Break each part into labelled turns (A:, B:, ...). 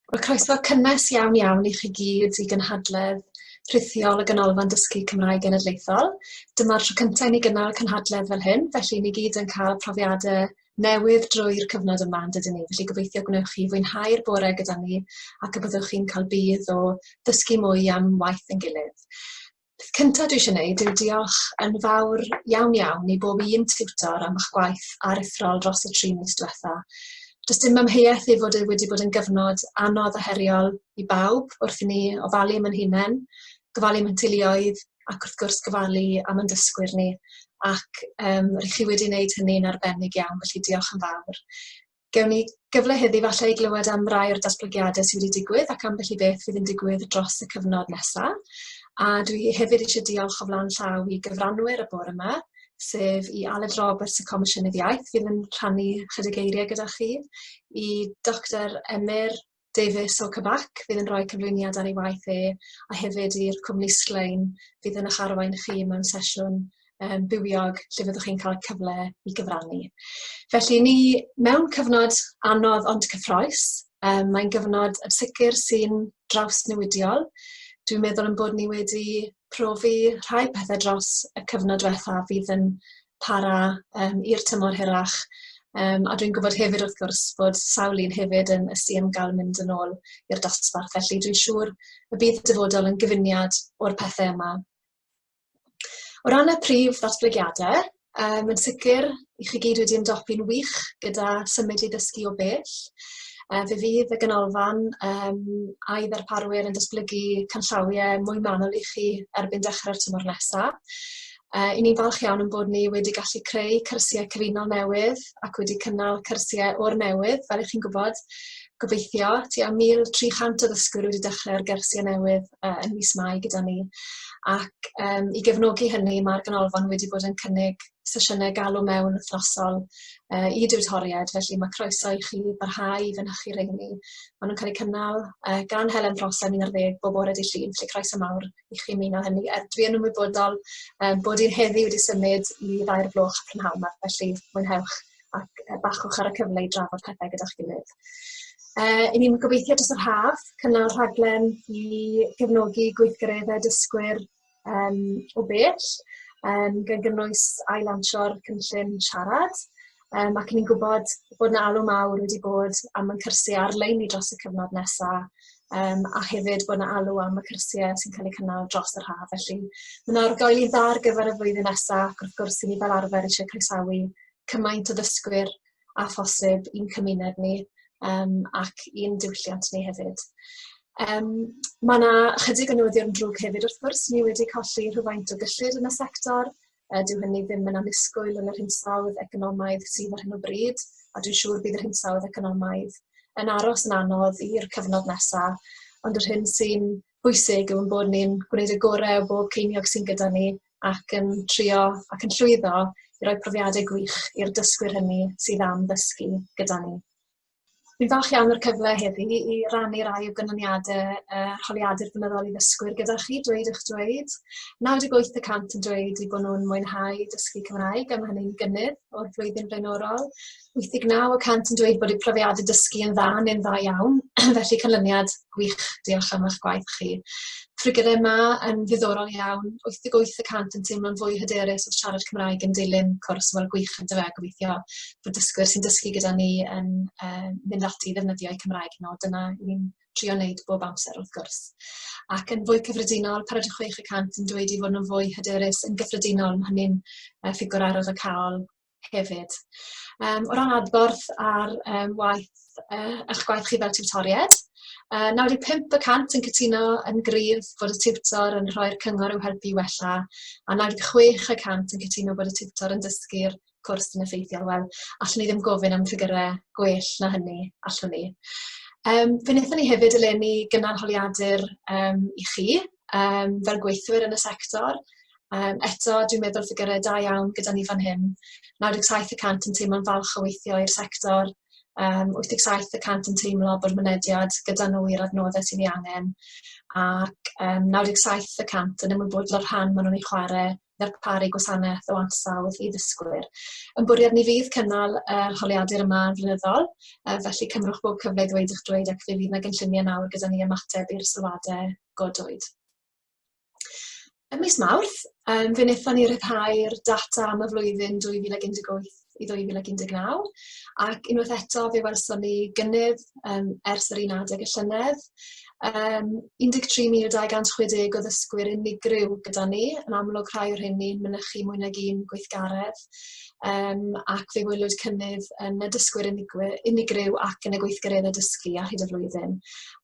A: Wel, croeso cynnes iawn iawn i chi gyd i gynhadledd rhithiol y Ganolfan Dysgu Cymraeg Genedlaethol. Dyma'r tro cyntaf i ni gynnal cynhadledd fel hyn, felly ni gyd yn cael profiadau newydd drwy'r cyfnod yma, yn dydyn ni? Felly gobeithio gwnewch chi fwynhau'r bore gyda ni ac y byddwch chi'n cael budd o ddysgu mwy am waith ein gilydd. Peth cynta dwi eisiau gwneud yw diolch yn fawr iawn iawn i bob un tiwtor am eich gwaith aruthrol dros y 3 mis diwetha. Does dim amheuaeth ei fod e wedi bod yn gyfnod anodd a heriol i bawb wrth i ni ofalu am ein hunain, gofalu am ein teuluoedd ac wrth gwrs gofalu am ein dysgwyr ni. Ac rych chi wedi wneud hynny'n arbennig iawn, felly diolch yn fawr. Gewn ni gyfle heddi falle i glywed am rai o'r datblygiadau sydd wedi digwydd ac ambell i beth fydd yn digwydd dros y cyfnod nesaf. A dwi hefyd eisiau diolch o flaen llaw i gyfranwyr y bore yma, sef i Aled Roberts y Comisiynydd Iaith fydd yn rhannu chydig eiriau gyda chi, i Doctor Emyr Davies o CBAC fydd yn rhoi cyflwyniad ar ei waith e, a hefyd i'r cwmni Sglein fydd yn eich arwain chi mewn sesiwn bywiog lle fyddwch chi'n cael cyfle i gyfrannu. Felly ni mewn cyfnod anodd ond cyffrous, mae'n gyfnod yn sicr sy'n drawsnewidiol. Dwi'n meddwl ein bod ni wedi profi rhai pethau dros y cyfnod diwetha fydd yn para i'r tymor hirach. A dwi'n gwybod hefyd wrth gwrs bod sawl un hefyd yn ysu am gael mynd yn ôl i'r dosbarth, felly dwi'n siŵr y bydd y dyfodol yn gyfuniad o'r pethau yma. O ran y prif ddatblygiadau, yn sicr i chi gyd wedi ymdopi'n wych gyda symud i ddysgu o bell. Fe fydd y ganolfan a'i ddarparwyr yn datblygu canllawiau mwy manwl i chi erbyn dechrau'r tymor nesaf. 'Y ni'n falch iawn ein bod ni wedi gallu creu cyrsiau cyfunol newydd ac wedi cynnal cyrsiau o'r newydd, fel 'y chi'n gwybod. Gobeithio, tua 1,300 o ddysgwyr wedi dechrau ar gyrsiau newydd yn mis Mai gyda ni. Ac i gefnogi hynny, mae'r ganolfan wedi bod yn cynnig sesiynau galw mewn wythnosol i diwtoriaid, felly mae croeso i chi barhau i fynychu rheini. Maen nhw'n cael eu cynnal gan Helen Prosser am 11 bob bore dydd Llun, felly croeso mawr i chi ymuno hynny. Er dwi yn ymwybodol bod un heddi wedi symud i 2 gloch y prynhawn 'ma, felly mwynhewch ac bachwch ar y cyfle i drafod pethau gyda'ch gilydd. 'Y ni'n gobeithio dros yr haf cynnal rhaglen i gefnogi gweithgareddau dysgwyr o bell, gan gynnwys ail-lansio'r cynllun siarad. Ac 'y ni'n gwybod bod 'na alw mawr wedi bod am ein cyrsiau ar-lein ni dros y cyfnod nesa, a hefyd bod 'na alw am y cyrsiau sy'n cael eu cynnal dros yr haf. Felly ma' 'na argoeli'n dda ar gyfer y flwyddyn nesa, ac wrth gwrs 'y ni fel arfer eisiau croesawu cymaint o ddysgwyr â phosib i'n cymuned ni ac i'n diwylliant ni hefyd. Ma' 'na chydig o newyddion drwg hefyd wrth gwrs, ni wedi colli rhywfaint o gyllid yn y sector. Dyw hynny ddim yn annisgwyl yn yr hinsawdd economaidd sydd ar hyn o bryd, a dwi'n siŵr bydd yr hinsawdd economaidd yn aros yn anodd i'r cyfnod nesaf. Ond yr hyn sy'n bwysig yw ein bod ni'n gwneud y gorau o bob ceiniog sy'n gyda ni ac yn trio ac yn llwyddo i roi profiadau gwych i'r dysgwyr hynny sydd am ddysgu gyda ni. Fi'n falch iawn o'r cyfle heddi i rannu rai o ganlyniadau arholiadur blynyddol i ddysgwyr gyda chi, dweud eich dweud. 98% yn dweud eu bod nhw'n mwynhau dysgu Cymraeg, a mae hynny'n gynnydd o'r flwyddyn flaenorol. 89% yn dweud bod eu profiadau dysgu yn dda neu'n dda iawn, felly canlyniad gwych, diolch am eich gwaith chi. Ffigurau yma yn ddiddorol iawn, 88% yn teimlo'n fwy hyderus wrth siarad Cymraeg yn dilyn cwrs, wel gwych yndyfe, gobeithio bod dysgwyr sy'n dysgu gyda ni yn mynd ati i ddefnyddio eu Cymraeg nhw, dyna ni'n trio wneud bob amser wrth gwrs. Ac yn fwy cyffredinol, 46% yn dweud eu fod nhw'n fwy hyderus yn gyffredinol, mae hynny'n ffigwr arwyddocaol hefyd. O ran adborth ar waith eich gwaith chi fel tiwtoriaid, 95% yn cytuno yn gryf bod y tiwtor yn rhoi'r cyngor i'w helpu i wella, a 96% yn cytuno bod y tiwtor yn dysgu'r cwrs yn effeithiol. Wel, allwn ni ddim gofyn am ffigyrau gwell na hynny, allwn ni. Fe wnaethon ni hefyd eleni gynnal holiadur i chi fel gweithwyr yn y sector. Eto, dwi'n meddwl ffigyrau da iawn gyda ni fan hyn. 97% yn teimlo'n falch o weithio i'r sector, 87% yn teimlo bod mynediad gyda nhw i'r adnoddau sydd ei angen, ac 97% yn ymwybodol o'r rhan maen nhw'n ei chwarae ddarparu gwasanaeth o ansawdd i ddysgwyr. Yn bwriad ni fydd cynnal yr holiadur yma yn flynyddol, felly cymrwch bob cyfle i ddweud eich dweud ac fe fydd 'na gynlluniau nawr gyda ni ymateb i'r sylwadau godwyd. Ym mis Mawrth, fe wnaethon ni ryddhau'r data am y flwyddyn 2018 i 2019, ac unwaith eto fe welson ni gynnydd ers yr un adeg y llynedd. 13,260 o ddysgwyr unigryw gyda ni, yn amlwg rhai o'r rheini'n mynychu mwy nag un gweithgaredd, ac fe welwyd cynnydd yn y dysgwyr unigryw ac yn y gweithgareddau dysgu ar hyd y flwyddyn.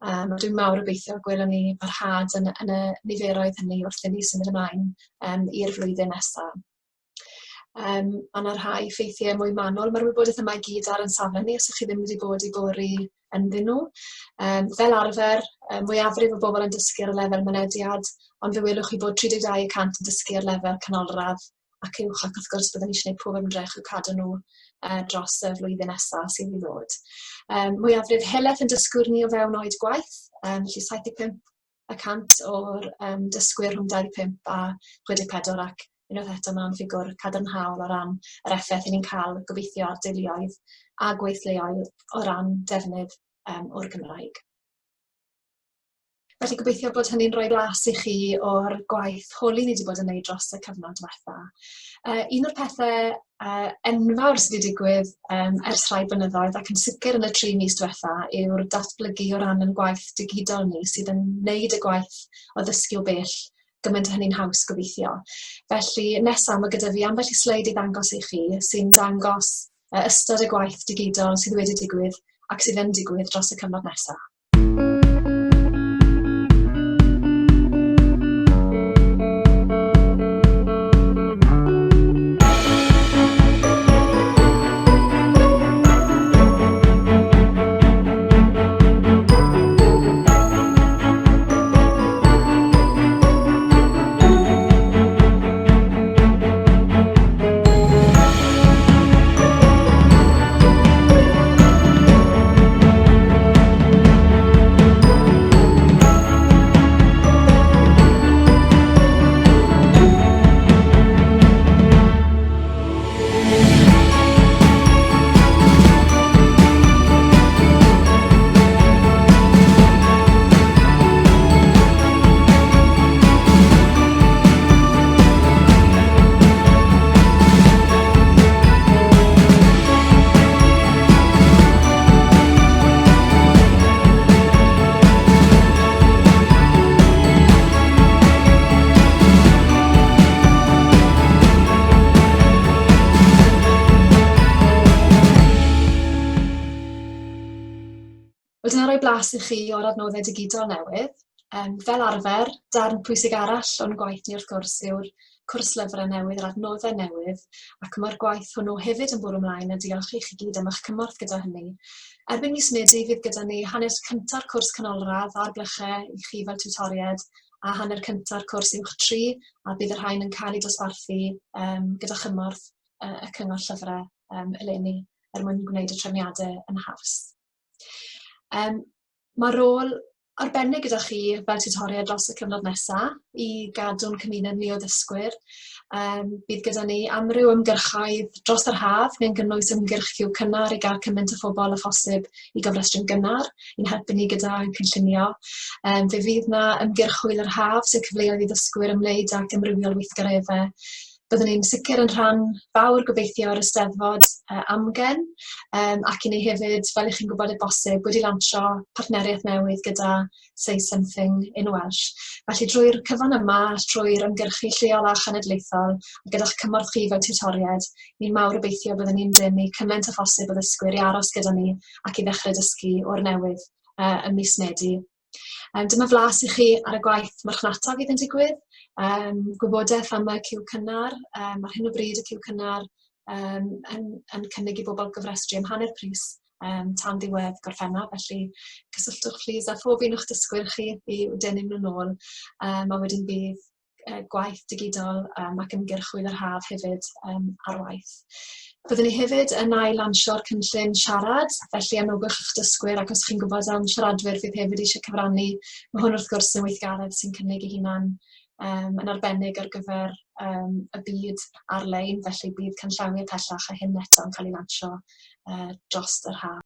A: A dwi'n mawr obeithio gwelwn ni parhad yn y niferoedd hynny wrth i ni symud ymlaen i'r flwyddyn nesaf. Ma' 'na rhai ffeithiau mwy manwl. Ma'r wybodaeth yma i gyd ar ein safle ni os 'ych chi ddim wedi bod i bori ynddyn nhw. Fel arfer, mwyafrif o bobl yn dysgu ar y lefel mynediad, ond fe welwch chi bod 32 y cant yn dysgu ar lefel canolradd ac uwch, ac wrth gwrs byddwn ni eisiau gwneud pob ymdrech i'w cadw nhw dros y flwyddyn nesaf sydd i ddod. Mwyafrif helaeth yn dysgwyr ni o fewn oed gwaith, felly 75 y cant o'r dysgwyr rhwng 25 a 64 ac unwaith eto mae'n ffigwr cadarnhaol o ran yr effaith 'y ni'n cael gobeithio ar deuluoedd a gweithleoedd o ran defnydd o'r Gymraeg. Felly gobeithio bod hynny'n rhoi blas i chi o'r gwaith holi ni wedi bod yn wneud dros y cyfnod diwetha. Un o'r pethau enfawr sydd wedi digwydd ers rhai blynyddoedd ac yn sicr yn y 3 mis diwetha yw'r datblygu o ran ein gwaith digidol ni sydd yn wneud y gwaith o ddysgu o bell gymaint o hynny'n haws gobeithio. Felly nesa ma' gyda fi ambell i sleid i ddangos i chi sy'n dangos ystod y gwaith digidol sydd wedi digwydd ac sydd yn digwydd dros y cyfnod nesaf. Wel dyna roi blas i chi o'r adnoddau digidol newydd. Fel arfer, darn pwysig arall o'n gwaith ni wrth gwrs yw'r cwrs lyfrau newydd, yr adnoddau newydd, ac mae'r gwaith hwnnw hefyd yn bwrw ymlaen a diolch i chi gyd am eich cymorth gyda hynny. Erbyn mis Medi fydd gyda ni hanes cynta'r cwrs canolradd a'r blychau i chi fel tiwtoriaid a hanner cynta'r cwrs uwch 3 a bydd y rhain yn cael eu dosbarthu gyda chymorth y cyngor llyfrau eleni er mwyn gwneud y trefniadau yn haws. Mae rôl arbennig gyda chi fel tiwtoriaid dros y cyfnod nesaf i gadw'n cymuned ni o ddysgwyr. Bydd gyda ni amryw ymgyrchoedd dros yr haf, gan gynnwys ymgyrch Ciw Cynnar i gael cymaint o phobl â phosib i gofrestru'n gynnar, i'n helpu ni gyda cynllunio. Fe fydd 'na ymgyrch Hwyl yr Haf, sef cyfleoedd i ddysgwyr ymwneud ag amrywiol weithgareddau. Byddwn ni'n sicr yn rhan fawr gobeithio o'r Eisteddfod Amgen, ac i ni hefyd, fel 'y chi'n gwybod o bosib, wedi lansio partneriaeth newydd gyda Say Something in Welsh. Felly drwy'r cyfan yma, drwy'r ymgyrchu lleol a chenedlaethol, a gyda'ch cymorth chi fel tiwtoriaid, ni'n mawr obeithio byddwn ni'n denu cymaint â phosib o ddysgwyr i aros gyda ni ac i ddechrau dysgu o'r newydd ym mis Medi. Dyma flas i chi ar y gwaith marchnata fydd yn digwydd, gwybodaeth am y ciw cynnar, ar hyn o bryd y ciw cynnar yn cynnig i bobl gofrestru am hanner pris tan ddiwedd Gorffennaf, felly cysylltwch plîs â phob un o'ch dysgwyr chi i dynnu nhw nôl, a wedyn bydd gwaith digidol ac ymgyrch Hwyl yr Haf hefyd ar waith. Byddwn ni hefyd yn ail-lansio'r cynllun siarad, felly anogwch eich dysgwyr ac os chi'n gwybod am siaradwyr fydd hefyd eisiau cyfrannu, mae hwn wrth gwrs yn weithgaredd sy'n cynnig ei hunan yn arbennig ar gyfer y byd ar-lein, felly bydd canllawiau pellach a hyn eto yn cael ei lansio dros yr haf.